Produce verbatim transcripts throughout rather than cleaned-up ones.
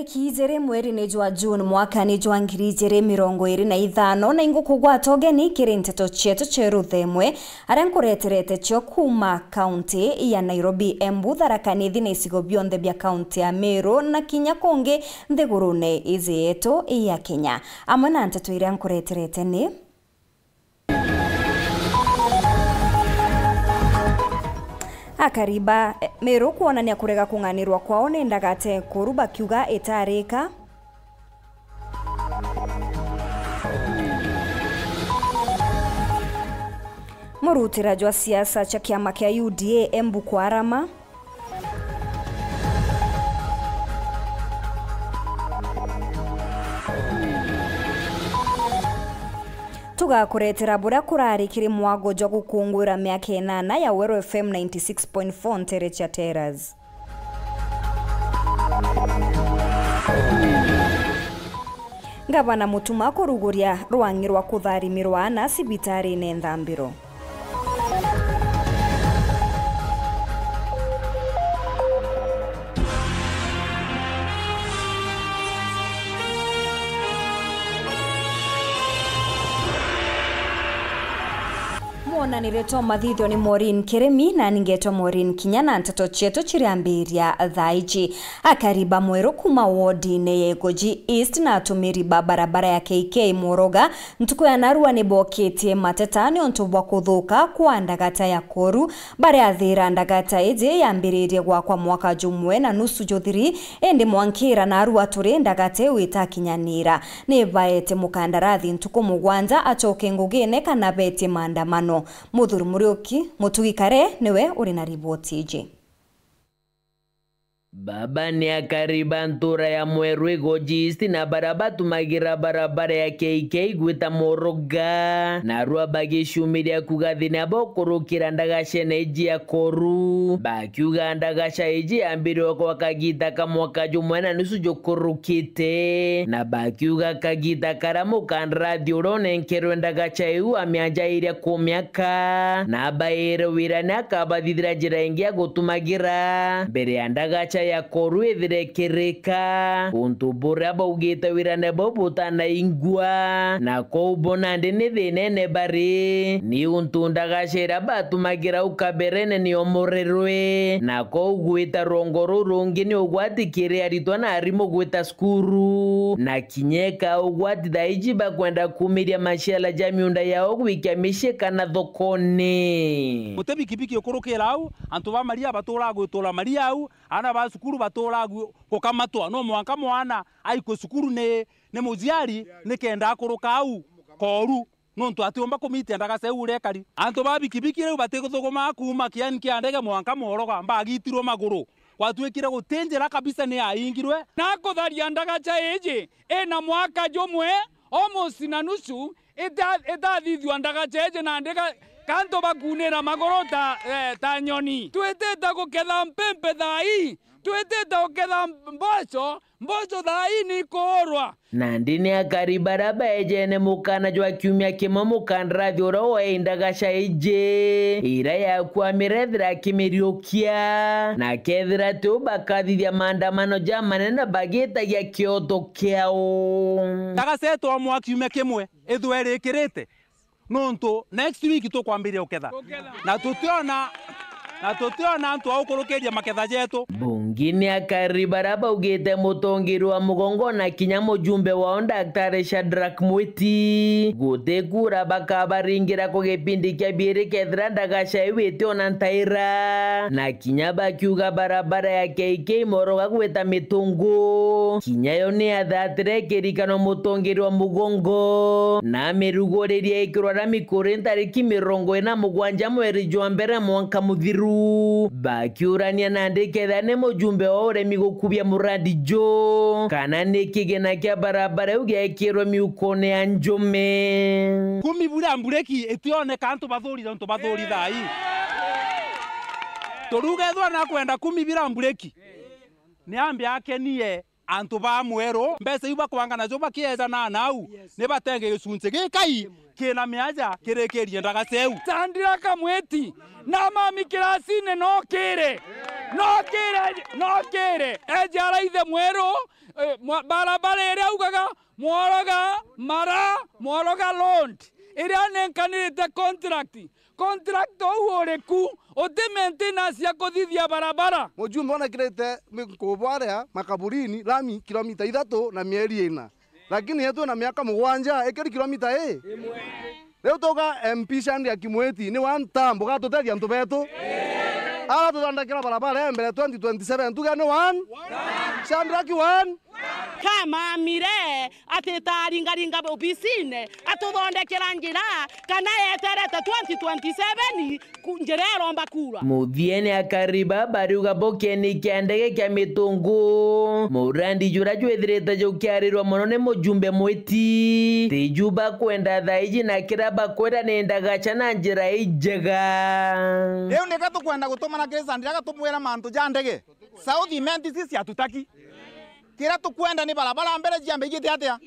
Tariki ijiri mweri-ini jwa June mwaka-ini jwa ngiri ijiri mirongo iri na ithano, na ingukugwata ugeni kiri nteto cietu cia ruthemwe, aria nkureterete cio kuma kaunti ya Nairobi, Embu, Tharaka Nithi na icigo bionthe bia kaunti ya Meru na kinya kungi nthigurune iji yetu ya Kenya. Amwe na nteto iria nkureterete ni: Akari ba Meru kuonania kurega kung'anirwa kwao ni ndagate kuru bakiuga itarika. Murutira jwa siasa cha kiama kia U D A Embu kwarama. Tugakuretera buria kurari kiri mwago jwa gukunguira miaka inana ya Weru F M ninety six point four ntere cia Teras. Ngavana Mutuma kuruguria rwang'i rwa kutharimirwa ana cibitari-ini nthambiro. Mwonanire twa mathithio ni Maureen Kirimi, na ningetwa Maureen Kinya, na nteto cietu ciriambiria thaa iji. Akari ba Mweru kuma wodine ya Igoji East na atumiri ba barabara ya K K Moroga ntuku ya narua nibokitie mateta ni untu bwa kuthuka kwa ndagata ya koru, baria athira ndagata iji yambiririe gwakwa mwaka jumwe na nusu juthiri, indi mwankira narua turi ndagata iu itakinyanira. Nivaete mukandarathi ntuku mugwanja acoke ngugine kana vetie maandamano. Muthuri Muriuki, Mutugi Kare niwe uri na riboti iji. Baba ni akari ba ntura ya Mweru Igoji East na baria batumagira barabara ya K K gwita Moroga, narua bagiciumiria kuga thina bwa kurukira ndagacene iji ya koru, bakiuga ndagaca iji yambirwe kwa kagita ka mwaka jumwe na nusu jukurukite, na bakiuga kagita karia mukandarathi uria unenkerwe ndagaca iu amianjairia kumia ka, na abaire wira ni akabathithira njira ingi ya gutumagira mbere ya ndagaca ya koru ithire ikirika. Untu buria baugite wirane bau butanaingwa, na kou bo nandi ni thinene bari, ni untu ndagaca iria batumagira au kaberene ni omorerwe, na kou gwita rwongo ruu rungi ni ugwati kiri aritwa na arimu gwita cukuru, na kinya eka ugwati thaa iji bakwenda kumiria maciara ja miunda yao gwikia micii kana thokone. Guti bikibiki ukurukira au, antu ba maria baturaga gwitura maria au, ana ba cukuru baturaga gu-, gukamatwa. No mwanka mwana aikwe cukuru ni, ni muciari, nikenda akuruka au koru, nontu atiumba kumitia ndagaca iu uria ikari. Antu ba bikibiki riu batiguthuguma kuuma kiani kia ndege mwanka Moroga, bagitirwe maguru. Gwatuikire guti njira kabisa ni yaingirwe. Na kutharia ndagaca iji ina mwaka jumwe, almost na nusu, ita-, itathithua ndagaca iji na ndika kantu bakunira maguru ta, eh, ta nyoni. Twitite guketha mpempe thaa ii, twitite guketha mboco, mboco thaa ii ni ikuurwa. Nandi ni akari baria baejene mukana jwa kiumia kimwe mukandarathi uria wae ndagaca iji, iria yakwamire ethira kimiriukia, na kethira tiu bakathithia maandamano ja manene bagitagia kioto kiao. Ndagaca itwamwa kiumia kimwe, ithwe irikirite. Nontu next week tukwambiria uketha. Na tutiona, na tutiona antu a ukurukiria maketha jetu. Bunge ni akari baria baugite mutongeri wa mugongo na kinya mujumbe wao Daktari Shadrack Mwiti guti kura bakabaringira ku gipindi kia biiri kethira ndagaca iu itiona ntaira. Na kinya bakiuga barabara ya K K Moroga gwita Mitungu, kinya yo ni yathatire ikirikano mutongeri wa mugongo, na amiruguriria ikirwa na mikuri ntariki mirongo iri na mugwanja mweri jwa mbere mwanka muthiru. Bakiurania nandi kethira ni mujumbe wa uremi gukubia muradi jo, kana ni kigina kia barabara iu giekirwe miukone ya njume. Kumi bura mbureki itioneka antu bathuri, antu bathuri thaa ii. Turuga ethwa nakwenda kumi bira mbureki, ni ambe akenie antu ba Mweru. Mbeca iu bakwanga nacio bakiejana nau, ni batenge gicunci gikai kina miaja kirikirie ndagaca iu. Sandra Kamwiti, na mami kiracine nokire, nokire, nokire, eje araithe Mweru, Eh, mwa-, barabara iria ugaga Mworoga, Mara, Mworoga Road, iria nenkanirite contract. Contract ou uri ku, uti maintenance ya kuthithia barabara. Mujumbe onekirite mi-, kubwaria makaburini lami kilomita ithatu na mieri ina. Lakini yetu na miaka mugwanja, ikiri kilomita i? Imwe. Riu tuga M P Shadrack Mwiti ni one term, ugatutethia antu betu? Ara tuthondekera barabara ya mbere twenty twenty-seven, tuge ni one? Shadrack one? Kamamire ati taringaringa obisine, atuthondekera njira, kana yeterete twenty twenty-seven, ku-, njira iromba kurwa. Muthiene, akari baba bariuga bo kieni kia ndege kia Mitungu, murandi jura jwithirite jukiarirwa muno ni mujumbe Mwiti, ti ju bakwenda thaiji na kira bakwenda ni ndagaca na njira injega. Riu nika tukwenda gutumana kiri Shadrack tumwira mantu ja ndege. South Imenti sisi hatutaki. Kira tukwenda ni barabara mbere ciambe igite atia?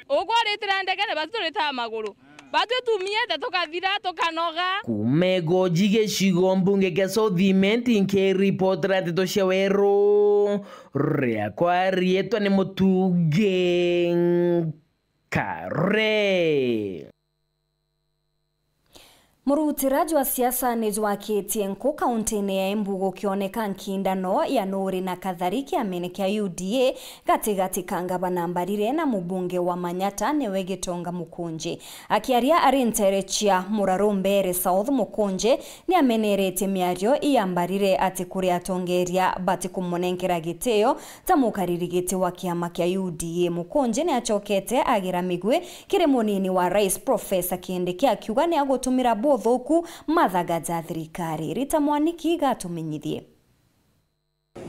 Uguo uritira ndege ni batu turitaga maguru. Batu tumiete tukathira, tukanoga. Kuma Igoji gicigo mbunge kia South Imenti, nkiripotera ndeto cia weru, riakwa riitwa ni Mutungi Kare. Murutira jwa siasa ni jwakitie nku kaunti-ini ya Embu, gukioneka nkindano ya nuri na kathari kiama-ini kia U D A gatigati ka ngavana Mbarire na mubunge wa Manyata niwe Gitonga Mukunji. Akiaria ari ntere cia Muraru Mbeere South, Mukunji niameneretie miario ya Mbarire ati kuri atongeria bati kumunenkera gitio ta mukariri giti wa kiama kia U D A. Mukunji niacokete agira migwi kiri munini wa rais Professor Kindiki, akiuga niagutumira buthuku mathaga ja thirikari. Rita Mwaniki gatumenyithie.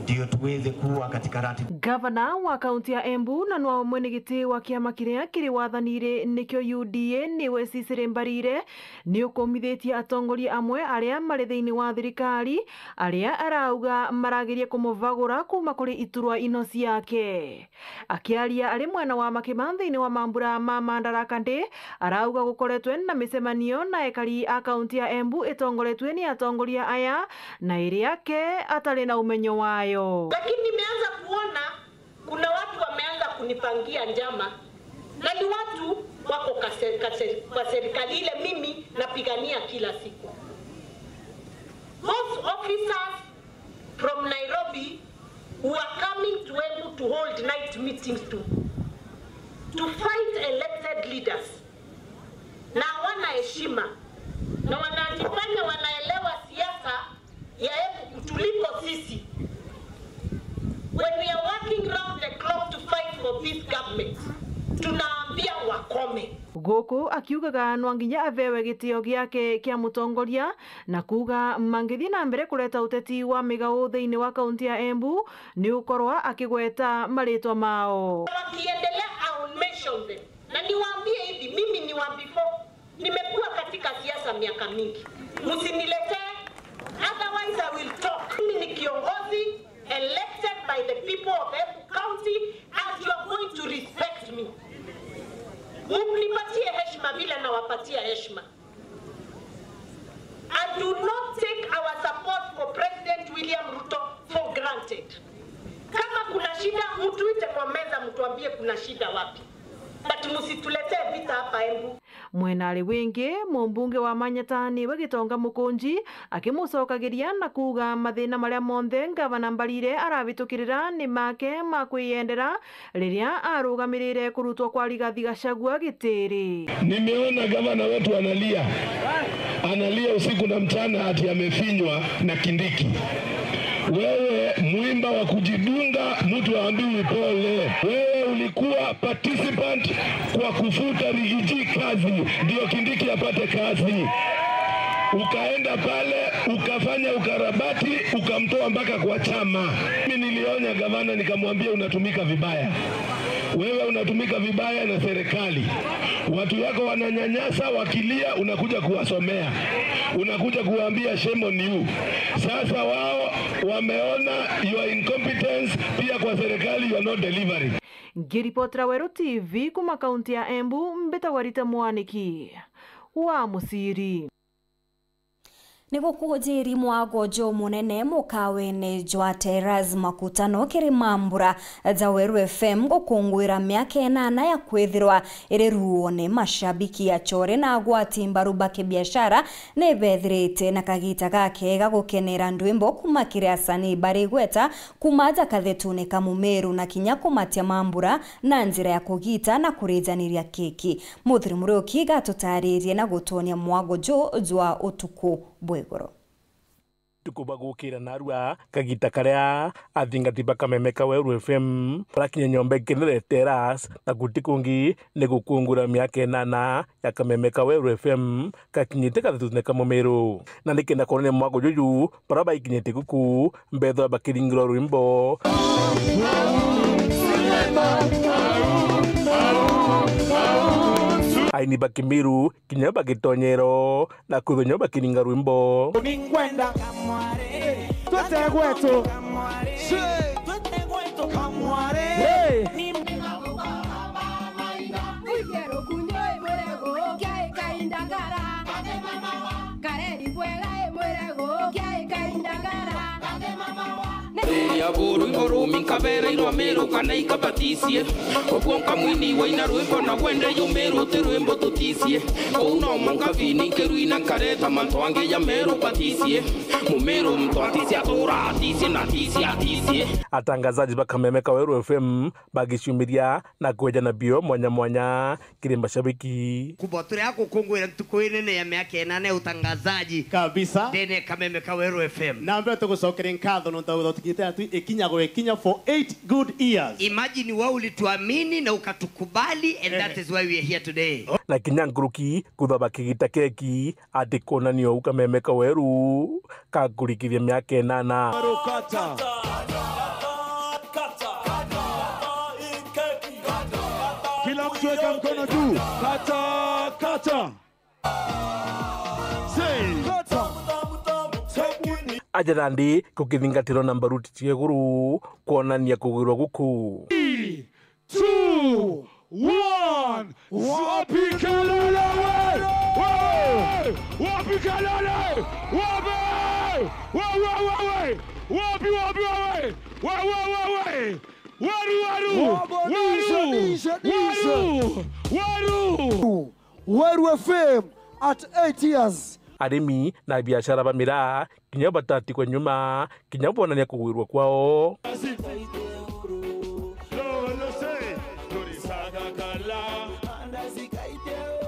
Ndio tuweze kuwa katika ratiba. Gavana wa kaunti ya Embu na nwa mwene giti wa kiama kiria kiri wathanire nikio U D A niwe Cecily Mbarire niukumithitie atongoria amwe aria mari thiini wa thirikari aria arauga marageria kumuvagura kuma kuri iturwa ino ciake. Akiaria ari mwena wa Makima thiini wa mambura ma Madaraka Day, arauga gukoretwe na micemanio na ekari a kaunti ya Embu itongoretwe ni atongoria aya, na iria ke atari na umenyo wayo. Lakini nimeanza kuona kuna watu wameanza kunipangia njama, na ni watu wako kase-, kase-, kwa serikali ile mimi napigania kila siku. Those officers from Nairobi who are coming to Embu to hold night meetings to, to fight elected leaders. Na hawana heshima. Na wanajifanya wanaelewa siasa ya Embu kutuliko sisi. When we are working round the clock to fight for this government, tunaambia wakome. Guku akiugaga no nginya avewe gitio giake kia mutongoria, na kuuga mangithii na mbere kureta uteti wa migao thiini wa kaunti ya Embu, ni ukorwa akigweta maritwa mao. Wakiendelea, I will mention them. Na niwaambie hivi, mimi ni wa before, nimekuwa katika siasa miaka mingi. Msiniletee, otherwise I will talk. Mimi ni kiongozi elected by the people of Embu County, and you are going to respect me. Mnipatie heshima vile nawapatia heshima. And do not take our support for President William Ruto for granted. Kama kuna shida, mtuite kwa meza, mtuambie kuna shida wapi. But msituletee vita hapa Embu. Mwena ari wingi, mumbunge wa Manyata niwe Gitonga Mukunji, akimucokagiria na kuuga mathina maria monthe Ngavana Mbarire aravitukirira ni make ma kwiyendera, riria arugamirire kurutwa kwa Rigathi Gachagua gitiri. Nimeona gavana wetu analia, analia usiku na mchana ati amefinywa na Kindiki. Wewe mwimba wa kujidunga, mtu haambiwi pole. Wewe ulikuwa participant kwa kufuta Rigiji kazi, ndio Kindiki apate kazi. Ukaenda pale, ukafanya ukarabati, ukamtoa mpaka kwa chama. Mimi nilionya gavana, nikamwambia, "Unatumika vibaya. Wewe unatumika vibaya na serikali. Watu yako wananyanyasa, wakilia, unakuja kuwasomea. Unakuja kuwaambia, 'Shame on you.'" Sasa wao wameona your incompetence, pia kwa serikali you are not delivering. Ngiripotera Weru T V kuma kaunti ya Embu, mbitagwa Rita Mwaniki wa Musiri. Ni gukunjiri mwago jumunene mukawene jwa Terrace Makutano kiri mambura ja Weru F M gukunguira miaka enana ya kwithirwa iri ruone. Mashabiki, achore na agwati mbaru ba kibiashara ni bethirite na kagita gakega gukenera ndwimbo kuma kiri asanii bari igweta kuma ja kathetune ka Mumiru na kinya kumatia mambura na njira ya kugita na kurijaniria keki. Muthuri Muriuki gatutaririe na gutonia mwago ju jwa utuku bwa iguru. Tuku bagukira narua kagita karia athingati ba kameme ka Weru F M barakinya nyomba ikenere Terrace, na guti kungi ni gukungura miaka enana ya kameme ka Weru F M kakinyite kathetune ka Mumiru. Na nikenda kuonania mwago juju, bara baikinyite guku, mbethwa bakiringirwa rwimbo. Aini ba Kimiru kinya bagitonyero na kwithwa nyo bakiringa rwimbo. Ningwenda kamware, twete gwetu. Hey. Ria buru iguru mi nkabera irwa Meru kana ikabaticie. Oguo nkamwini waina rwimbo na gwende yu Meru ti rwimbo tuticie. Kuu no mwanka vini nkirwina nkareta mantu angi ya Meru baticie. Mumiru mtu aticie atura aticie na aticie aticie. Atangazaji ba kameme ka Weru F M bagiciumiria na kwenjana mbio mwanya mwanya kiri mashabiki. Kubwa turi a gukunguira ntuku inene ya miaka inana ya utangazaji kabisa ndene ya kameme ka Weru F M. Na mbere tugucokeria nkatho nontu wa guthukinyite atu ikinya gwe ikinya for eight good years. Imagine, wewe ulituamini na ukatukubali, and that is why we are here today. Na kinya nkuruki kutha bakigita keki ati kuonania uu kameme ka Weru kakurikithia miaka inana. Kata. Kila mtu weka mkono juu. Kata, kata. Say. Aja nandi kukithingatirwo na mbaruti cia iguru kuonania kugwirwa guku. Three, two, one. Wapi kelele we? Wewe! Wapi kelele? Wapi? Wewe, wewe! Wapi, wapi, wewe? Wewe, wewe! Weru, weru! Waru, weru! Weru! Weru F M at eight years. Arimi na biashara ba miraa kinya batatigwa nyuma, kinya bonania kugwirwa kwao.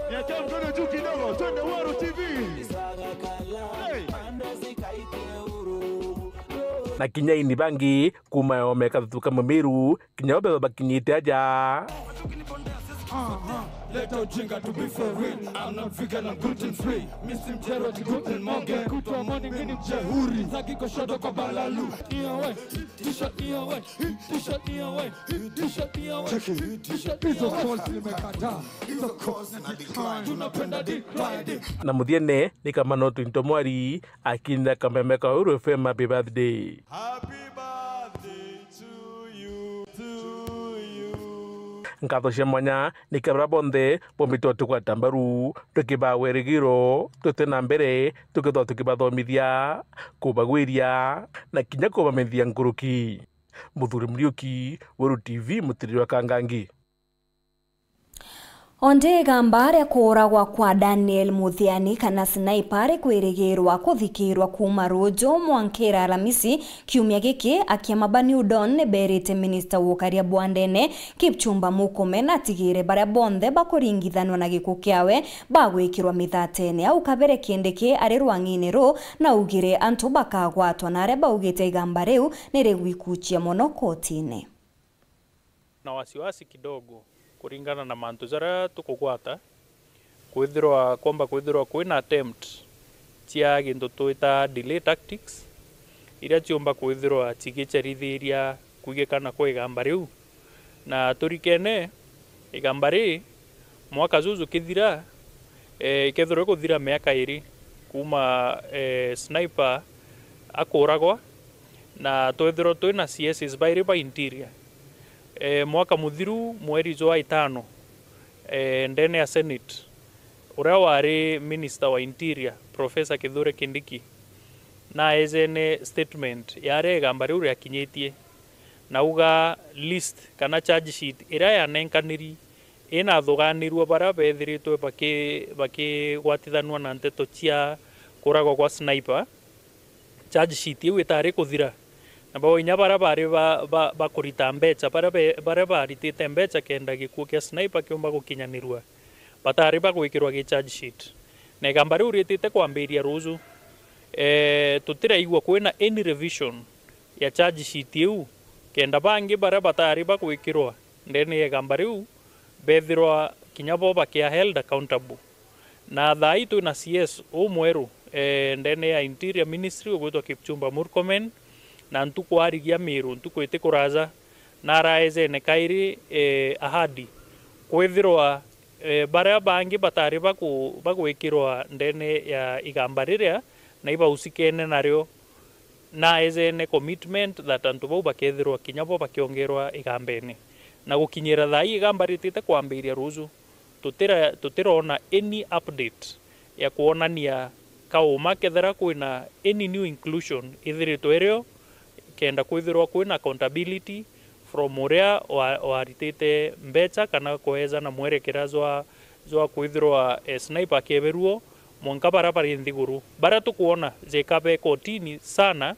Niweke mkono juu kidogo, twende Weru T V. Hey. Na kinya ini bangi kuma yo meka thuka Mumiru, kinya obeba bakinyite aja. Leta ujinga to be for real. I'm not vegan, I'm gluten free. Mister Mjero ati gluten moge. Kutwa morning ni mjehuri. Zaki koshoto kwa balalu. Iyo we, tisha iyo we, tisha iyo we, tisha iyo we. Check it. Hizo calls nimekataa. Hizo calls na decline. Tunapenda decline. Na muthiene ni Kamano Twinto Mwari akinira kameme ka Weru F M happy birthday. Happy birthday to you, to you. Nkatho cia mwanya ni kiri baria bonthe bombite utugwata mbaru, tukibaa wirigiro, tuti na mbere, tukithwa tukibathomithia, kubagwiria, na kinya kubamenyithia nkuruki. Muthuri Muriuki, Weru T V, mutiriri wa Kangangi. Onde igamba ria kuuragwa kwa Daniel Muthiani kana Sniper rikwirigirwa kuthikirwa kuma ruju mwankira Alamisi kiumia giki, akiama ba New Dawn niberite minista wa ukaria bwa ndene Kipchumba Murkomen atigire baria bonthe bakuringithanwa na gikuo kiawe bagwikirwa mithatene. Au kabere Kindiki ari rwang'ini ruu na augire antu bakagwatwa na aria baugite igamba riu nirigwikuchia muno kotini. Na wasiwasi kidogo kuringana na mantu jaria tukugwata, kwithirwa, kwomba kwithirwa kwina attempt cia gintu twita delay tactics, iria ciumba kwithirwa cigicerithiria kwigikana kwa igamba riu. Na turikene, igamba ri, mwaka juju kithira, eh, ikethirwa ikuthira miaka iri kuma, eh, Sniper akuragwa, na twethirwa twina C Ss bairi ba interior. E, mwaka muthiru mweri jwa itano, e, ndene ya Senate, uria wari Minister wa Interior, Professor Kithure Kindiki, Na ejene statement ya aria igamba riu riakinyitie, na uga list kana charge sheet iria yanenkaniri inathuganirua baria bethiritwe baki-, bakigwatithanua na nteto cia kuragwa kwa Sniper. Charge sheet iu itari kuthira, na bao inya baria bari ba, ba, bakurita mbeca, baria be, baria baritite mbeca kenda gikuo kia Sniper kiumba gukinyanirua, batari bagwikirwa gi charge sheet. Na igamba riu ritite kwambiria ruju, eh, tutiraigua kwina any revision ya charge sheet iu, kenda bangi baria batari bagwikirwa ndene ya igamba riu bethirwa kinya bo bakia held accountable. Na thaa ii twina C S umweru, eh, ndene ya Interior Ministry ugwitwa Kipchumba Murkomen, na ntuku arigia Miru, ntuku iti kuraja, na araejene kairi, eh, ahadi kwithirwa, eh, baria bangi batari baku-, bagwikirwa ndene ya igamba riria na ibausikene nario, na ejene commitment that antu bau bakethirwa kinya bo bakiongerwa igambene. Na gukinyira thaa ii igamba ritite kwambiria ruju, tutira-, tutirona any update ya kuonania kauma kethira kwina any new inclusion ithiritwe irio, kenda kwithirwa kwina accountability from uria wa-, waritite mbeca kana kueja na mwerekera jwa, jwa kwithirwa, eh, Sniper akieberwo, mwanka baria bari nthiguru. Baria tukwona jeka be kotini sana,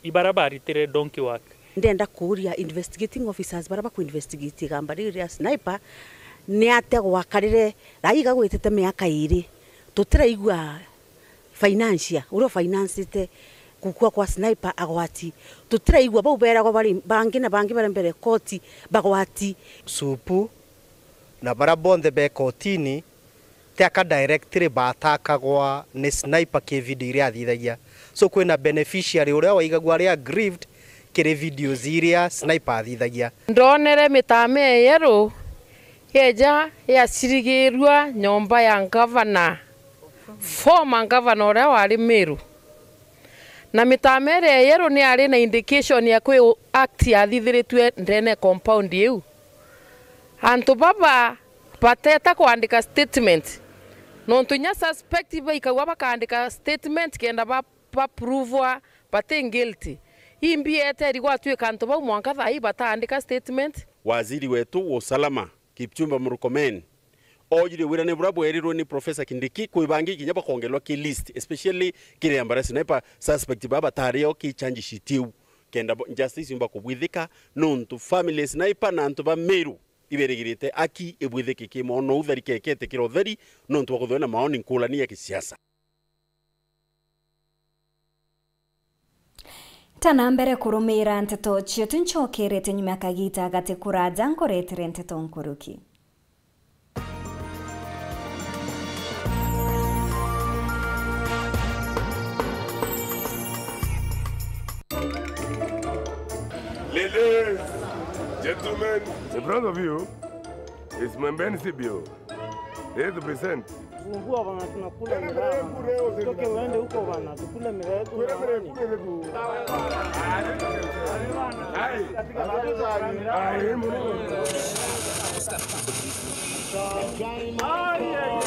i baria baritire donkey work. Ndenda kuria investigating officers baria baku investigate igamba riu ria Sniper, ni atia gwakarire thaa ii igagwitite miaka iri, tutiraigua financier, uria ufinancite gukua kwa Sniper agwati. Tutiraigua bau beragwa bari bangi na bangi baria mbere koti bagwati. Supu na baria bonthe be kotini, ti aka directly batakagwa ni Sniper ki video iria athithagia. So kwina beneficiary uria waigagua ari aggrieved kiri videos iria Sniper athithagia. Ndonere mitame yeru yeja yacirigirua nyomba ya ngavana, former ngavana uria wari Meru. Na mitame iria yeru ni ari na indication ya kwi act yathithiritue ndene compound iu. Antu baba bateta kwandika statement, nontu inya suspect baikagua bakandika statement kenda ba, ba provwa bati guilty. Imbi eteri gwatuika antu bau mwanka thaa ii bataandika statement. Waziri wetu wa usalama, Kipchumba Murkomen, oire wirane buria bwerirwe ni Professor Kindiki kwi bangi kinya bakongerwa ki list, especially kiri ambara Sniper suspect baba batario ki charge sheet iu, kenda bo-, justice yumba kubwithika, nontu family ya Sniper na antu ba Meru iberigirite aki ibwithike ki mono utheri kekete kira utheri, nontu wa kuthwe na maoni nkulani ya kisiasa. Tana mbere kurumira nteto cietu, ncokerete nyuma ya kagita gati kuraja nkuretere nteto nkuruki. Ladies, gentlemen, in front of you is Mwembeni C B O. Ready to present. Fungua bana, tunakula miraa bana. Toke uende huko bana, tukule miraa yetu na amani. Reggae Mania.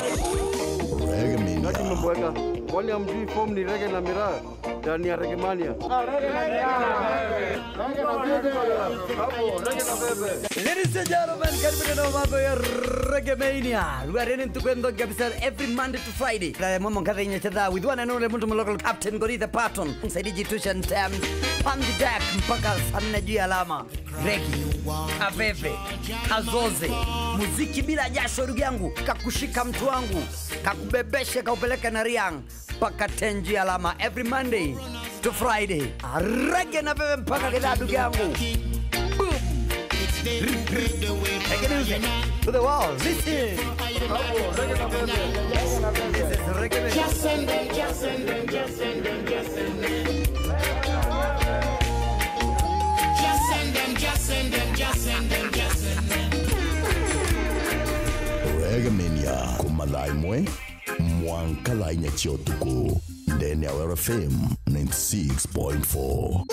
Kwani hamjui form ni reggae na miraa? Ndani ya Reggae Mania. Ladies and gentlemen, karibu tena mambo ya Reggae Mania. Rwarene ntuku nthogi kabisa every Monday to Friday. Thaa momo nkatha inya cia thaa with one and only muntu mu local captain Gori the Patton. Msaidizi Tusha Ntem. Pandi Jack mpaka saa nne juu ya alama. Reggae, kaveve, kazoze, muziki bila jasho, ndugu yangu, kakushika mtu wangu, kakubebeshe, kaupeleke na Riang mpaka ten juu ya alama every Monday to Friday. Reggae na veve mpaka kila, ndugu yangu. Boom. Reggae music to the world. Listen. This is Reggae music. Reggae Mania, kuma thaa imwe mwanka thaa inya cia utuku, ndene ya Weru F M ninety six point four.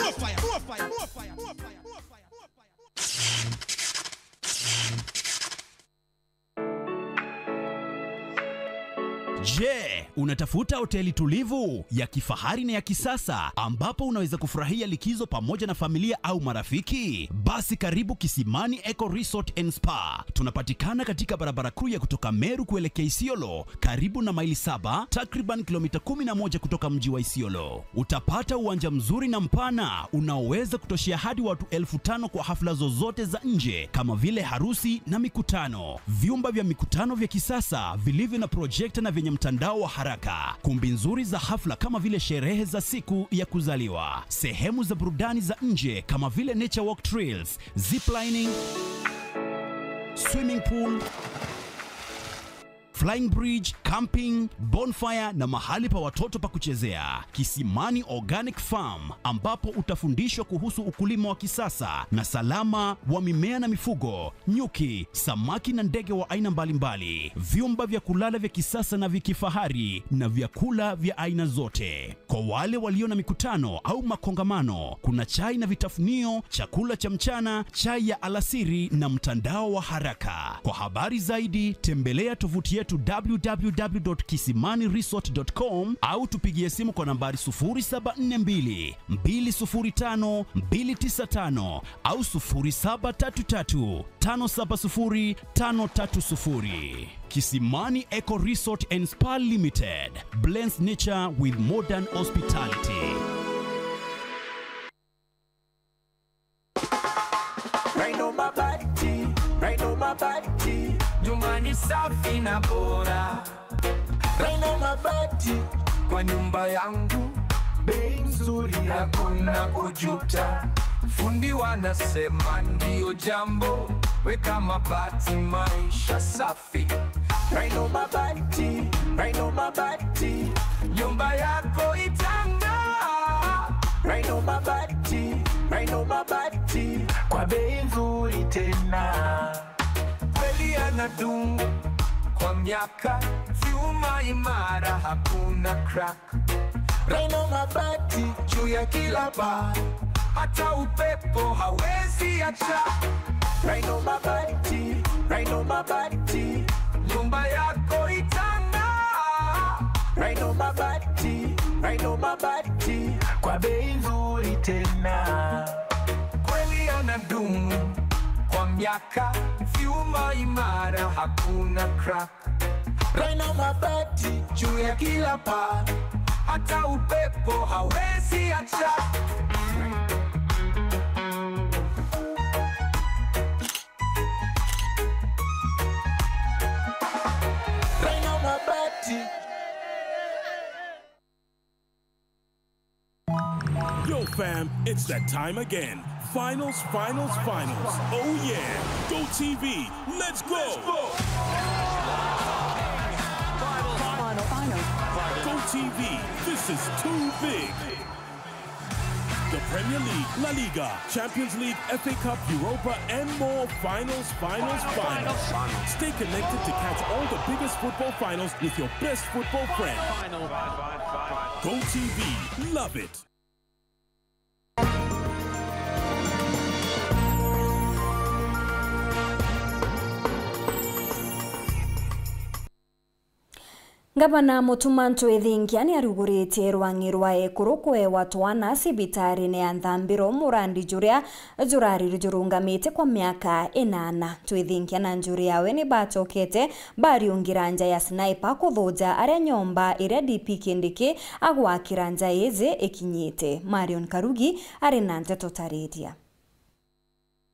Je, Unatafuta hoteli tulivu, ya kifahari na ya kisasa, ambapo unaweza kufurahia likizo pamoja na familia au marafiki? Basi karibu Kisimani Eco Resort and Spa. Tunapatikana katika barabara kuu ya kutoka Meru kuelekea Isiolo, karibu na Maili Saba, takriban kilomita kumi na moja kutoka mji wa Isiolo. Utapata uwanja mzuri na mpana unaoweza kutoshea hadi watu elfu tano kwa hafla zozote za nje kama vile harusi na mikutano. Vyumba vya mikutano vya kisasa vilivyo na projekta na vyenye mtandao wa haraka. Kumbi nzuri za hafla kama vile sherehe za siku ya kuzaliwa. Sehemu za burudani za nje kama vile nature walk trails, ziplining, swimming pool, flying bridge, camping, bonfire na mahali pa watoto pa kuchezea. Kisimani Organic Farm, ambapo utafundishwa kuhusu ukulima wa kisasa na salama wa mimea na mifugo, nyuki, samaki na ndege wa aina mbalimbali, vyumba vya kulala vya kisasa na vya kifahari na vyakula vya aina zote. Kwa wale walio na mikutano au makongamano, kuna chai na vitafunio, chakula cha mchana, chai ya alasiri na mtandao wa haraka. Kwa habari zaidi, tembelea tovuti yetu w w w dot kisimani resort dot com au tupigie simu kwa nambari sufuri saba nne mbili, mbili sufuri tano, mbili tisa tano au sufuri saba tatu tatu, tano saba sufuri, tano tatu sufuri. Kisimani Eco Resort and Spa Limited blends nature with modern hospitality. Rhino Mabati, Rhino Mabati, nyumba ni safi na bora. Rhino Mabati, kwa nyumba yangu, bei nzuri, hakuna kujuta. Fundi wanasema ndio jambo, weka mabati, maisha safi. Rhino Mabati, Rhino Mabati, nyumba yako itang'aa. Rhino Mabati, Rhino Mabati, kwa bei nzuri tena. Kweli yanadumu kwa miaka, vyuma imara, hakuna crack. Rhino Mabati juu ya kila paa, hata upepo hawezi acha. Rhino Mabati, Rhino Mabati, nyumba yako itang'aa. Rhino Mabati, Rhino Mabati, kwa bei nzuri tena. Kweli yanadumu kwa miaka, vyuma imara, hakuna crack. Rhino Mabati juu ya kila paa, hata upepo hawezi acha. Rhino Mabati. Yo, fam, it's that time again. Finals, finals, finals. Oh, yeah. Go T V. Let's go. Final, final. Go T V. This is too big. The Premier League, La Liga, Champions League, F A Cup, Europa, and more. Finals, finals, finals. Stay connected to catch all the biggest football finals with your best football friend. Go T V, love it. Ngavana Mutuma M'Ethingia niaruguritie rwang'i rwa ekuru kuewa twana cibitarine ya Nthambiro, murandi juria jurari jurungamite kwa miaka inana. M'Ethingia na njuri yawe nibatokete bariungira nja ya sniper kuthunja aria nyomba iria D P Kindiki agwakira nja iji ikinyite. Marion Karugi ari na ndeto tariria.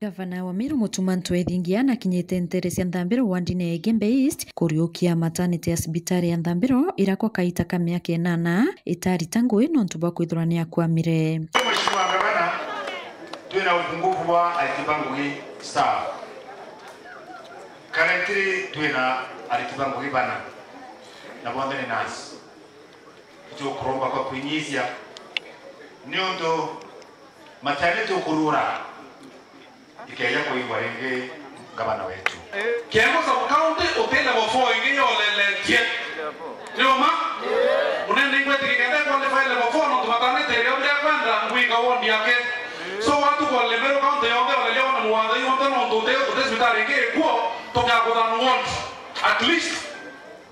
Gavana wa Meru Mutuma M'Ethingia nakinyite ntere cia Nthambiro wardine ya Igembe East kuriukia matanite ya cibitari ya Nthambiro iria kwa kaita ka miaka inana itarita ngui nontu bwa kwithirwa niakwamire. Mheshimiwa Gavana, twina upungufu wa ariti ba ngugi staff. Currently twina ariti ba ngugi bana, na bonthe ni nurse. Tukuromba kwa kwinyisia, niundu maternity ukurura ikeja kuigwa ringi, ngavana wetu. Kiambu sub county uti level four ingi yoleletie. Ni uma? Munene ingwetiki kenda qualify level four, nontu maternity iria uria kwenda ngwika ward yake. So watu kwa Meru county yonthe olelia wona muwatha yonthe, nontu uti, uti cibitari ingi ikuo, tukiakutha ward at least.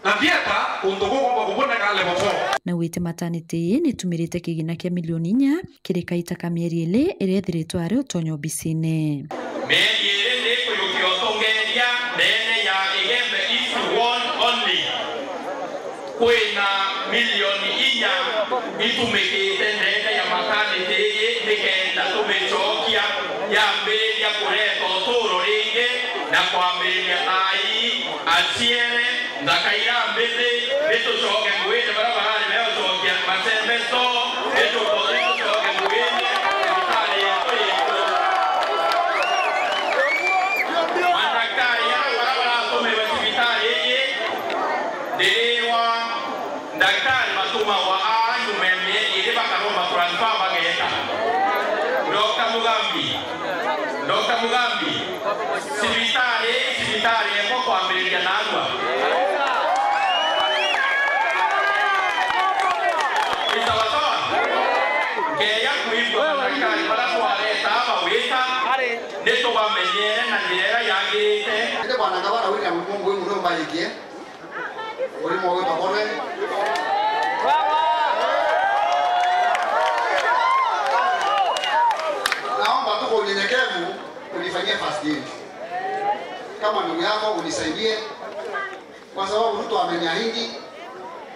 Na theater, kundu gugomba kuboneka level four. Na augite maternity ii nitumirite kigina kia milioni inya kiri kaita ka mieri iri iria ithiritwe ari utonya obisine. Mieri iri nikuyukia utongeria ndene ya Igembe East Ward only. Kwina milioni inya itumikite ndene ya maternity ii nikenda tumicokia yambiriria kureta uturo ringi na kwambiriria thai. Aciere, nthaka ira mbithi, nitucoke nguini, bara barari megucokia macembe store, nitucoke nguini, thibitari yetu yitu. Mandagitari ara bara baratumirwe thibitari ii, ndiriwa ndagitari matumagwa aa nyuma ya mieri iri bakaromba transfer bageta. Doctor Mugambi, Doctor Mugambi, cibitari, cibitari eko kwambiriria narua. Ni sawa sawa? Ngeya kuigua mandagitari bara twareta aba wita, nitubamenyere na njira iria yagirite. Indi Bwana Ngavana William Mungui muno mbayikie. Murimo witwa Cornell. Naomba tu kwa unyenyekevu unifanyie first aid. Kama ndugu yako unisaidie. Kwa sababu Ruto ameniahidi,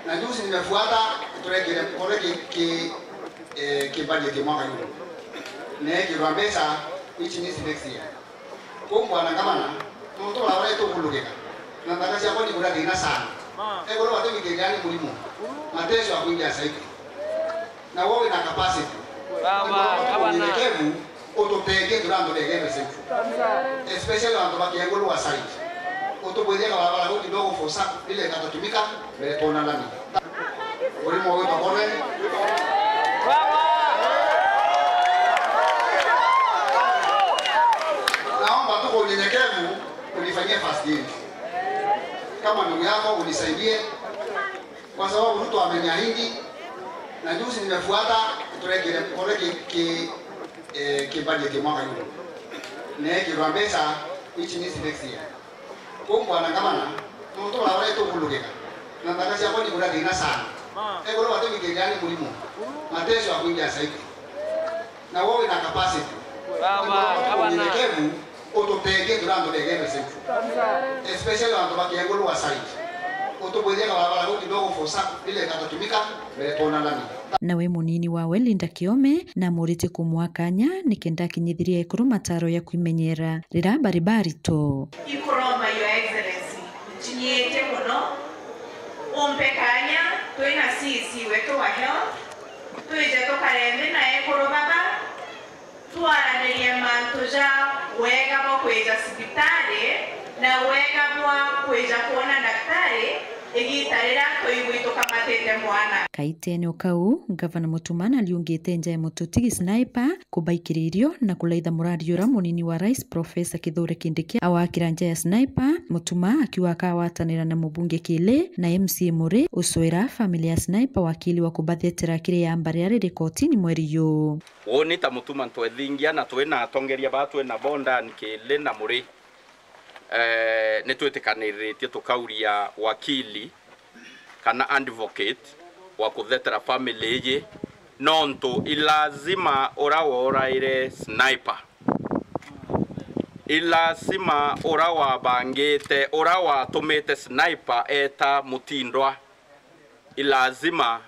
na juzi nimefuata, turekire, kore ki, ki, eh, ki budget ya mwaka yuu. Nekirwa mbeca, which means next year. Kuu Bwana Ngavana, nontu barabara itugulugika, na nthaka ciakwa nikuria thina sana. Ekuru batwikiriani murimo, mateso ya kuingia zaidi. Na wewe wina capacity. Baba, Ngavana. Unyenyekevu, ututethie turi andu begere zaidi. Especially andu ba Kiengolua side. Utubwithie kabarabara kau kidogo for some, vile katatumika, mbele tuonanani. Murimo witwa Cornell. Naomba tu kwa unyenyekevu unifanyie first aid. Kama ndugu yako unisaidie, kwa sababu Ruto ameniahidi, na juzi nimefuata, turekire, kore ki, ki, eh, ki budget ya mwaka yuu. Nekirwa mbeca, which means next year. Kuu Bwana Ngavana, nontu barabara itugulugika, na nthaka ciakwa nikuria thina sana. Ekuru batwikiriani murimo, mateso ya kuingia zaidi. Na wewe wina capacity. Baba, Ngavana. Unyenyekevu, ututethie turi andu begere zaidi. Especially andu ba Kiengolua side. Utubwithie kabarabara kau kidogo for some, vile katatumika, mbele tuonanani. Nawe munini wawe Linda Kiome namurite kumwa kanya nikenda akinyithirie ekuru mataro ya kwimenyera rira bari baritu. Ikuromba, Your Excellency, ncinyiitie muno, umpe kanya twina C E C wetu wa health, twije tukare nthi na ekuru baba, twaranirie mantu ja wega bwa kwija cibitari na wega bwa kwija kwona ndaktari igita riria twigwi tukamatite mwana. Kaitene o kau, Ngavana Mutuma nariungite nja ya mututigi Sniper kubaikira irio na kulaitha muradi uria munini wa Rais Professor Kithure Kindiki awakira nja ya Sniper, Mutuma akiuga akagwatanira na mubunge Kili na M C A Murray ucwira family ya Sniper wakili wa kubathetera kiri yamba riria riri kotini mweri uyu. Uu ni ta Mutuma ntwethingia na twina atongeria baa twina bo ndani Kili na Murray. Eh, nitwitikaniritie tukauria wakili kana advocate wa kuthetera family iyi, nontu ilazima ura woraire Sniper, ilazima ura wabangite, ura watumite Sniper eta Mutindwa, ilazima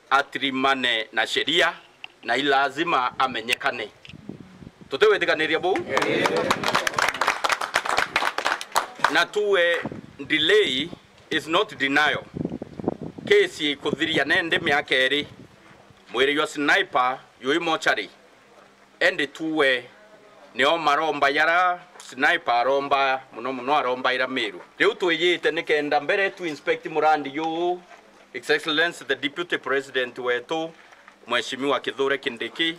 atirimane na sheria na ilazima amenyekane. Tutiwitikaniria buu? Na tuwe delay is not denial. Case ikuthiria nendi miaka iri, mwiri jwa Sniper jwi mochari. Indi tuwe nio maromba yara Sniper aromba, muno muno arombaira Meru. Riu twiyite nikenda mbere tu inspect murandi yu, His Excellency the Deputy President wetu, Mheshimiwa Kithure Kindiki,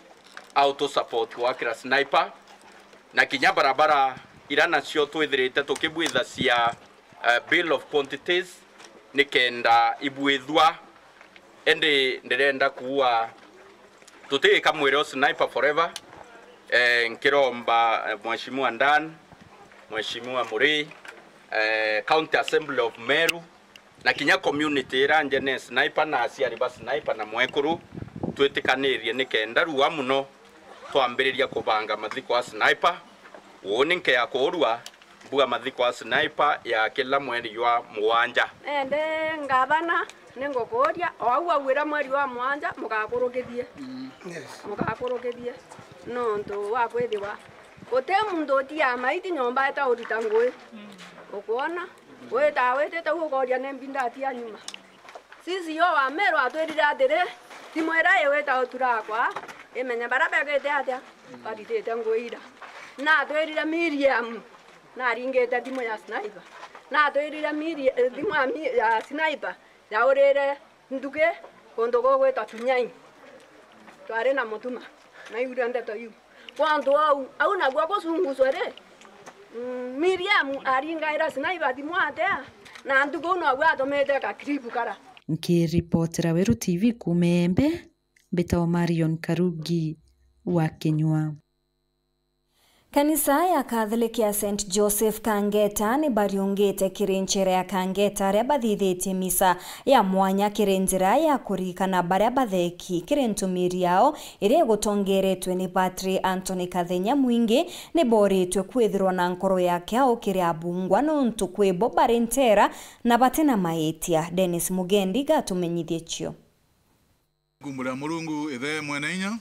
autu support gwakira Sniper, na kinya barabara ira nacio twithirite tukibwitha cia, eh, bill of quantities nikenda ibwithua. Indi ndirenda kuua, tutigika mwiri o Sniper forever. Eh, nkiromba, eh, Mheshimiwa Dan, Mheshimiwa Murray, eh, County Assembly of Meru, Na kinya community ira njene, Sniper na aciari ba Sniper na mwekuru, twitikanirie ni kenda rua muno twambiriria kubanga mathiko a Sniper. Uu ni nkea kuurua mbuga mathiko a Sniper ya kila mweri jwa mugwanja. Ende ngavana, ningukuria, o au wauira mweri wa mugwanja, mugakurukithie. Yes. Mugakurukithie. Nontu wa kwithiwa uti muntu utiaa maiti nyomba eta urita ngui. Ukwona? Wita witite uguo ukoria ni mbi ndatia nyuma. Sisi yo wa Meru atwirire atiri, thimu ira iwita uturakwa, imenye baria begite atia, baritite ngui ira. Na atwirire Miriam, na aringite thimu ya Sniper. Na atwirire Miri-, eh, thimu ya Mi-, ya Sniper, yaurire nduki kundu gugwitwa Tunyai. Twari na mutuma, na iu ndeto iu. Kwandu au, au naguo gucunguswa ri, mm, Miriam aringaira Sniper thimu atia, na nduku naguo atumite ka clip kara. Nkiripotera Weru T V kuma Embe, mbitagwo Marion Karugi wa Kinyua. Kanisa ya Catholic ya Saint Joseph Kangeta nibariungite kiri njira ya Kangeta aria bathithitie misa ya mwanya kiri njira ya kuririkana baria batheki kiri ntumiri yao iria igutongeretwe ni Patri Anthony Kathenya. Mwingi niboritwe kwithirwa na nkoro ya kiao kiri abungwa nontu kwi bo bari njera na bati na maitia. Dennis Mugendi gatumenyithie cio. Nkumburia Murungu Ithe Mwene Inya,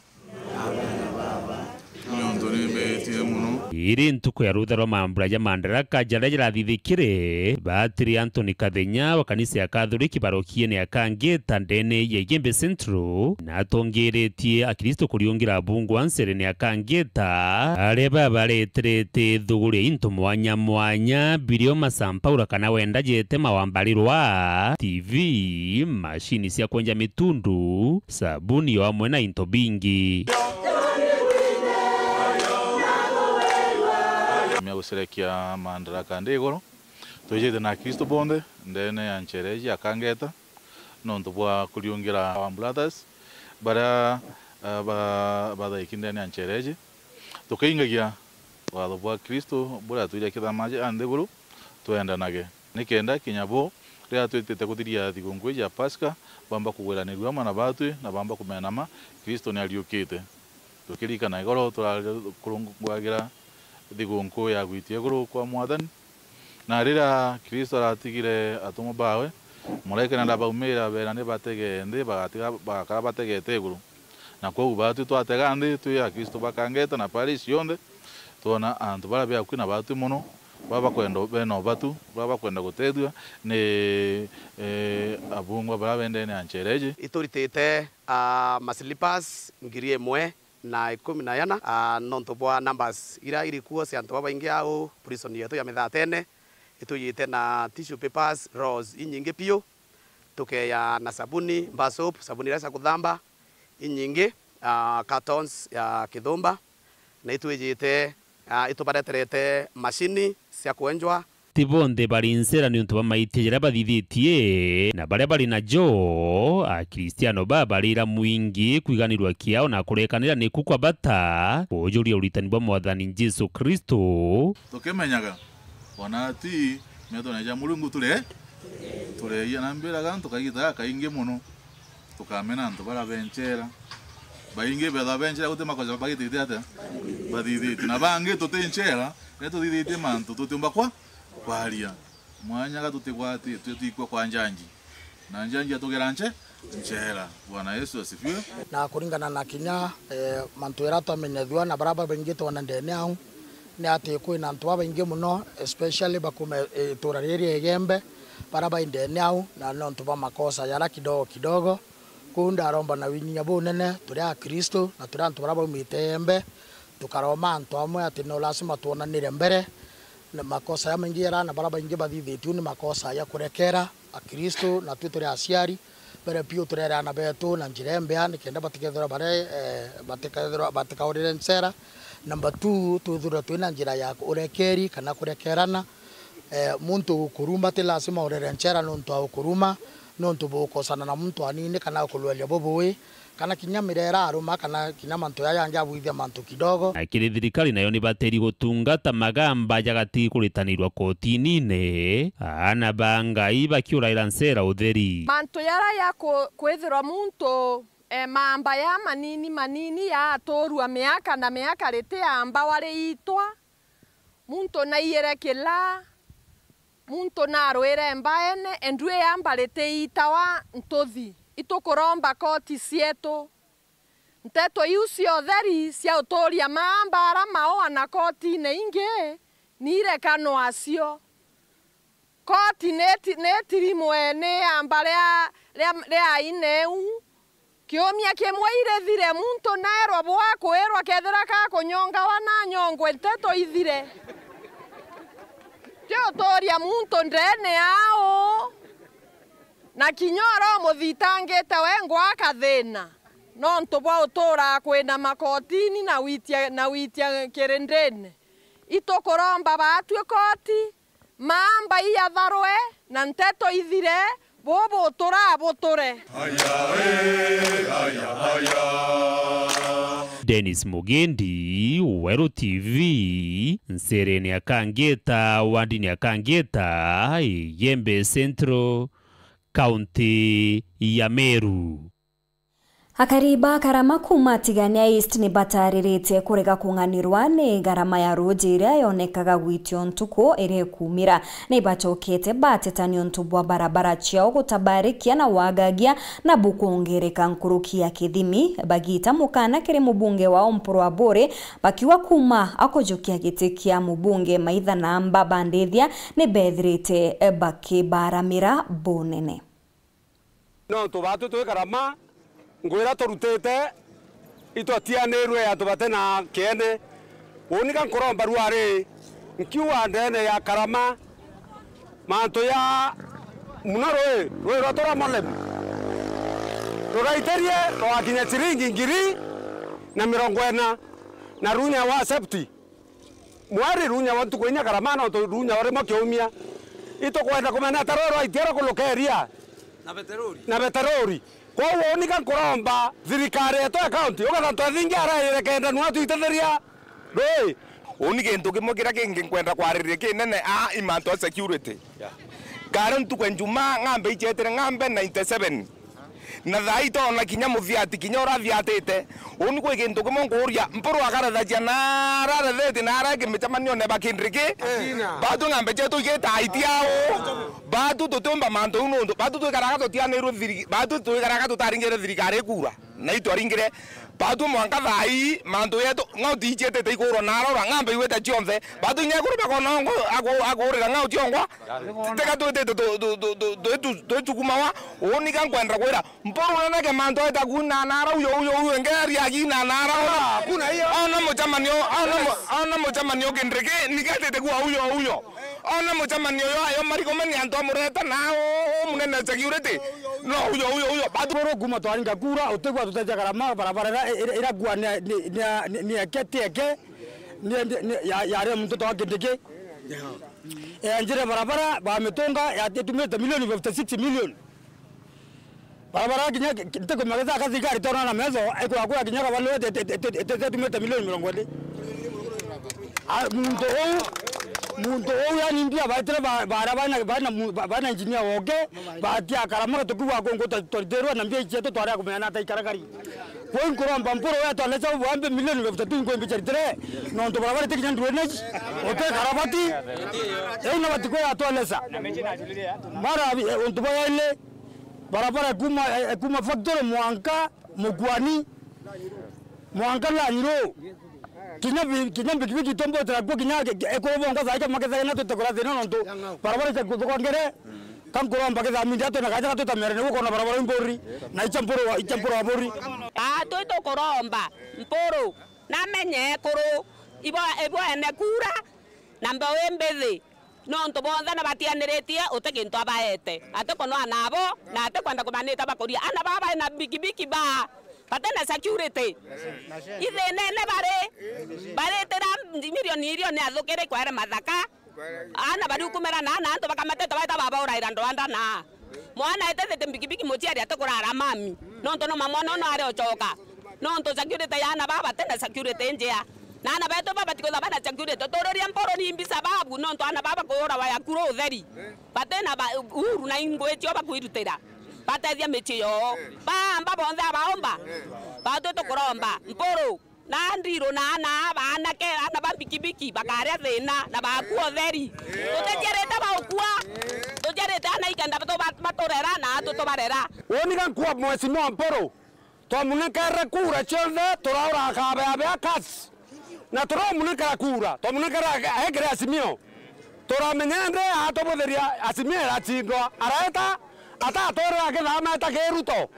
nontu nimetie muno. Iri ntuku ya rutha rwa mambura ja Madaraka jaria jarathithikire, Patri Anthony Kathenya wa kanisa ya Kathoriki parokiene ya Kangeta ndene ya Igembe Central, natongeritie Akristo kuriungira abungwa nserene ya Kangeta, aria babareterete thuguri ya into mwanya mwanya, birio masampaura kana wenda jete mawambarirwa, T V, mashini cia kwenja mitundu, sabuni o amwe na into bingi. Mia gucerekia Madaraka ndi iguru, twijite na Akristo bonthe ndene ya nchereji ya Kangeta, nontu bwa kuriungira our brothers baria, eh, ba-, bathaiki ndene ya nchereji. Tukiingagia watho bwa Kristo buria atwire akithama aje a nthiguru, twendanage, ni kenda kinya bo riria twitite kuthiria thigunku iji ya Pasaka, bamba kugwiranirua amwe na batwi na bamba kumenama Kristo ni ariukite. Tukiririkana igoro turarungagira thigunku ya gwitia iguru kwa Mwathani, na riria Kristo aratigire atumwa bawe, maraika ndarabaumirira bera ni batege nthi, bagatiga, bagakara bategete iguru. Na koguo batwi twatega nthi twi Akristo ba Kangeta na parish yonthe, twona antu baria be akui na batwi muno, baria bakwenda, bena ubatu, baria bakwenda gutethua ni, eh, abungwa baria bendene ya nchereji. Ituritite, ah, ma slippers ngiri imwe na ikumi na yana, ah, nontu bwa numbers iria iri kuo cia antu babaingi au prison yetu ya Mithatene. Itwijite na tissue papers rolls inyingi piu, tukeya na sabuni, bar soap, sabuni iria cia kuthamba inyingi, ah, cartons ya kithumba, na itwijite, ah, itubareterete mashini cia kwenjwa. Ti bonthe bari ncera ni untu bwa maitia jaria bathithitie, na baria bari najo, Akristiano babarira mwingi kwiganirwa kiao na kurekanira niku kwa bata kujuria uritani bwa Mwathani Jesu Kristo. Tukimenyaga, ona ti metho na ja Murungu turi, turi iya na mbiraga antu kaigita gaka kaingi muno. Tukamena antu baria be nchera. Baingi betha be nchera guti makosa bagitite atia? Bathithitie. Na bangi tuti nchera, ni tuthithitie mantu tutiumba kwa kwaria. Mwanyaga tutigwatitwe twikwe kwa njanji. Na njanji atugera nche-, nchera. Bwana Yesu asifiwe. Na kuringana na kinya, eh, mantu ira twamenyethua na baria babaingi twona ndene au, ni ati kwina antu babaingi muno, especially bakuma, eh, itura riri ria Igembe, baria bai ndene au, na nontu bwa makosa yara kidogo kidogo. Kuu ndaromba na winyinya bunene, turi Akristo, na turi antu baria baumite Igembe, tukaroma antu amwe ati no lazima twonanire mbere. Na makosa ya maingi yara na baria baingi bathithitiu ni makosa ya kurekera Akristo, na twi turi aciari, mbere piu turere ana betu na njira imbea, ni kenda batikethirwa bare, eh, batikethirwa, batikaurire nchera. Number two, twithirwe twina njira ya urekeri kana kurekerana. Eh, muntu ukuruma ti lazima urere nchera nontu wa ukuruma, nontu bukosana na muntu anini kana ukulweria bubui. kana kinya mirera aruma, kana kinya mantu yaya angi avuithia mantu kidogo. Na kiri thirikari nayo ni bateri gutungata magamba jagatiri kuritanirwa kotinine, ana ba Ngai bakiuraira ncera utheri. Mantu yara ya ku-, kwithirwa muntu, eh, mamba ya manini manini ya aturua miaka na miaka riti amba wari itwa, muntu naiyire kila, muntu narwire mbaene, endui ya mbariti itawa ntuthi. Itukuromba koti cietu. Nteto iu cia utheri cia uturia maamba ara maoa na kotine ingi, niirekanwa acio. Koti niti-, nitirimwe ni amba ria, ria, ria aine u. Kiumia kimwe irithire, muntu naerwa bwa kwirwa kethira ka kunyongawa na nyongwe nteto ithire. Ti uturia muntu ndene ao. Na kinya uria umuthitangite we ngwa kathina. Nontu bwa utura kwina makotini na witia, na witia kirindini. Itukuromba batue koti, maamba iyatharwe, na nteto ithire, bubu turabuture. Aya, eh, aya, aya. Dennis Mugendi, Weru T V, nsereni ya Kangeta, wandini ya Kangeta, Igembe Central, kaunti ya Meru. Akari ba Karama kuma Tigania East nibatariritie kurega kung'anirwa ni ngarama ya ruji iria yonekaga gwitio ntuku iria ikumira. Nibacokete bateta niuntu bwa barabara ciao gutabarikia na wagagia na bukuongereka nkuruki ya kithimi. Bagita mukana kiri mubunge wao Mpuru Aburi, bakiuga kuma akujukia giti kia mubunge maitha na amba bandithia nibethirite bakibaramira bunene. Nontu batwi twi Karama, ngwira turutite, itwatianirwe antu bate na kiene. Unika nkuromba ruari, nkiuga ndene ya Karama, mantu ya muno rui, rui rwa Toramolem. Ruraiterie rwakinya ciringi ngiri na mirongo ina na runya wa septi. Mweri runya wa ntuku inya Karama, nontu runya wa rimwe kiumia. Itukwenda kumenya ata ruu rwa itiara kulukeria na beterori. Na beterori. Koguo unika nkuromba thirikari yetu ya county, ugatha twethingia araire kenda nwa tuitetheria rui. Uni kintu kimwe kiria kingi nkwenda kwaririria kinene a imantu a security. Yeah. Kare ntuku ya Njumaa ng'ambe icetire ng'ambe ninety seven. Na thaa ii tona kinya muthiati, kinya urathiatite. Uni kwi kintu kimwe nkuuria, Mpuru akarethagia na ararethatie na aria angi micemanione ba Kindiki? Akina. Batu ng'ambe cietu igitaiti au. Batu tutiumba mantu au nundu. Batu twikaraga tutianirwe thiri-, batu twikaraga tutaringire thirikari ikura. Na itwaringire. Batu mwanka thaa ii, mantu yetu, ng'au tiicietete ikurwa na arora, ng'ambe iwite cionthe. Batu inya ikuru bakona ongo, aku-, akurira ng'au ciongwa. Tiga twitite tu-, tu-, tu-, tu-, twi tu-, twitukumawa. Unika nkwenda kwira, Mpuru neneke mantu eta kunanara uyo, uyo, uyo, ngeri akinanara. Ah, hakuna hiyo. Ona mucemanio, ona mu-, ona mucemanio Kindiki, niketete kuwa uyo, uyo. Ona mucemanio yo ayo marigomeni antu amureta na o, o munene security. No uyo, uyo, uyo. Batu Mpuru kuma twaringa kura, utigwa tuteja Karama, barabara ira, ira, ira kuwa ni, ni, ni, ni, ni eke, ti eke. Ni, ni, ni, ya, ya ria muntu twa Kindiki. Eh, njire barabara, ba mitunga, ya, itumite milioni fifty six million. Barabara kinya ki-, ki-, ntikumagitha ka thirikari tona na metho, ikura kura kinya kabalu ete-, ete-, ete-, ete-, ete-, etumite milioni mirongo iri. Ah, muntu uu, muntu uu yani mbia baitire ba-, bara bana, bana mu-, ba-, bana engineer woke, batia Karama tukiwa kungu twa-, twaritirwe na mbia icio twaria kumenya na taikarakari. Kwi nkuromba Mpuru we atwalesa ubu ambe milioni fifty two nkwe mbicha ritire. Nontu barabara itikinya drainage, uti karabati. Riu na batikwira atwalesa. Mara bi-, eh, untu bwa yaile, barabara kuma, eh, kuma factory mwanka Mukwani, mwanka Lanyiro. Kinya bi-, kinya mbikibiki tombotera kuo kinya ke-, ke-, ekurobonga thaika makethagana tutekora thina nontu barabara cia kuthukangere. Kankuromba kithamindi atwe na kaja gatutamere niguo kona barabara imburi na icha Mpuru wa, icha Mpuru wa buri. Atwi tukuromba Mpuru namenye ekuru ibo, ibo ene kura na mbeu imbithi, nontu bonthe nabatianiritie uti kintu abaete. Ati kunwa nabo na ati kwenda kumanita bakuria ana baba na bikibiki ba bate na security. Ithinene bari, baritira milioni irio ni athukire kwere mathaka. Ana bari ukumera na ana antu bakamateta baita baba uraira ndwanda na. Mwana etethete mbikibiki muciari ati kurara mami. Nontu no mamwana ono ari ocoka. Nontu security ya ana baba batina security njea. Na ana betu baba batikutha bana security. Tutururia mporo ni mbi sababu nontu ana baba kuyura waya kuru utheri. Batina ba, uhuru na ingwi cio bakwirutira. Batethia micii yoo. Baamba bonthe abaomba. Batwi tukuromba. Mporo. Na ndiru na ana, ba anake, ana ba mbikibiki, bakaria thina, na bakua utheri. Tuticiarite baukua. Tuciarite ana ikenda batu-, bat-, baturera, na atu tubarera. Woniga nkua mheshimiwa Mpuru. Twamunengere kura cionthe, turaura akabeabea kasi. Na turamunengera kura, twamunengera ekere Azimio. Turamenya indi atubuthiria Azimio iracindwa. Areta, atatwirira akithama eta Kiruto.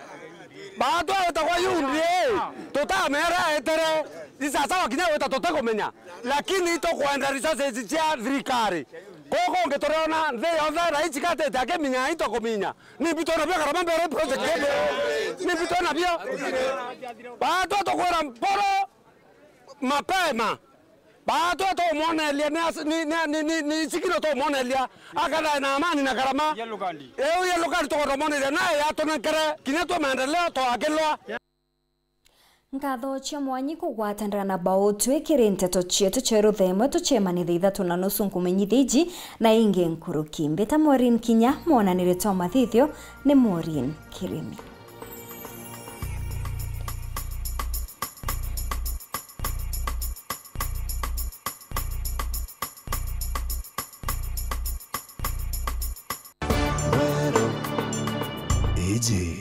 Batweta kwa U D A, tutamera etere. Ni sasa wakinya wita tutikumenya. Lakini itukwenda resources cia thirikari. Kuku kungi turiona nthi yothe rais katete akiminya itukuminya. Ni mbi twina bio kana mambe ore project ende. Ni mbi twina bio. Batwa tukwira Mpuru mapema. Batwa tumuonelia ni as-, ni, ni, ni, ni, ni sikino tumuonelia. Akana na amani na karama. Yellow card. Eu yellow card tukotomonelia naye atunengere kinya twa maendeleo twakilwa. Nkatho cia mwanyi kugwatanira na Bau twikiri nteto cietu cia ruthemwe tucemanie thaa ithatu na nusu nkumenyithia iji na ingi nkuruki. Mbita Maureen Kinya, mwonaniri twa mathithio ni Maureen Kirimi. Iji